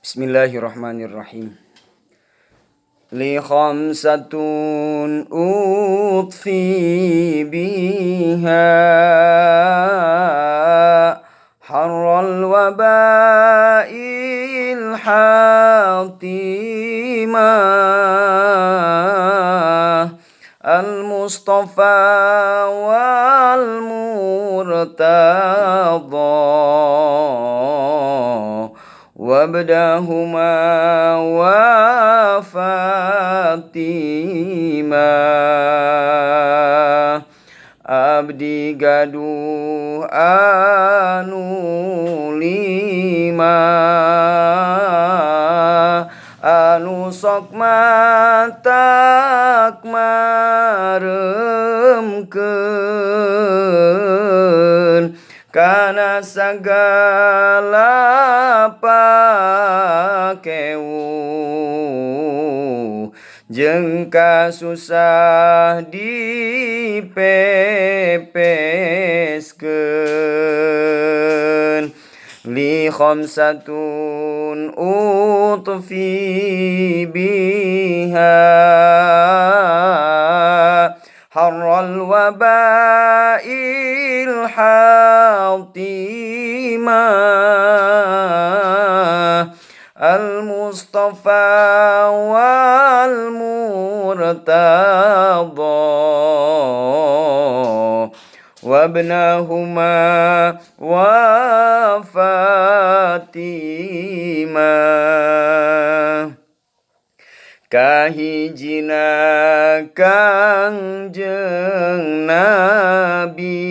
Bismillahirrahmanirrahim. Li khamsatun utfi biha harral wabail hatimah al-Mustafa wal murtada wabdahuma wa Fatimah. Abdi gaduh anu lima anu sok matak maremkeun kana sagala pakewu jeung kasusah dipepeskeun. Li khamsatun utfi biha harral wabail hatimah al-Mustafa wal murtada wabnahuma wa Fatimah. Kahijina Kangjeng Nabi,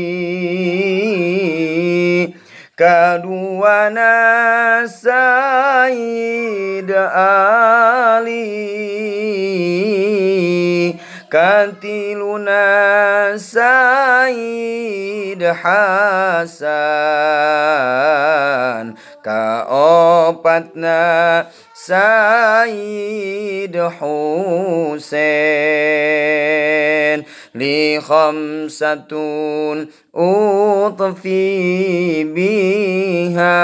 kaduana Sayyid Ali, katiluna Sayyid Hasan, kaopatna Sayyid Husain. Li khamsatun utfi biha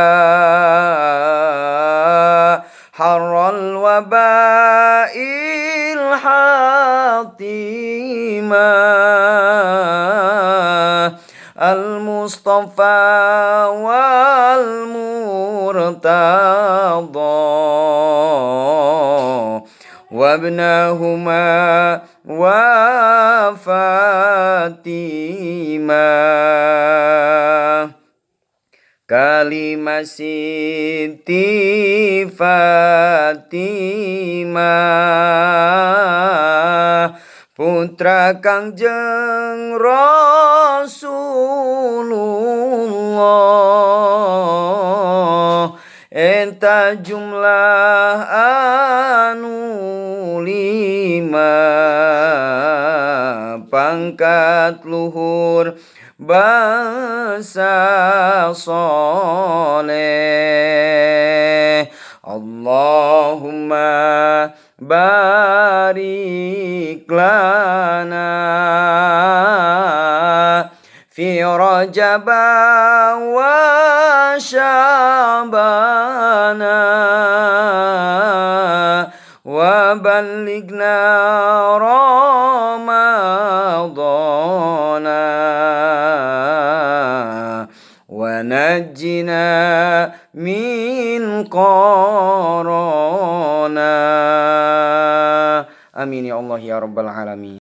harral wabail hatimah al-Mustafa wal murtada wabnahuma wa Fatimah. Kalima Siti Fatimah putra Kangjeng Rasulullah, eta jumlah anu lima pangkat luhur bangsa soleh. Allahumma barik lana fi Rajab wa Sya'bana wa ballighna Ramadana wa najjina min qarana. Amin ya Allah ya rabbal alamin.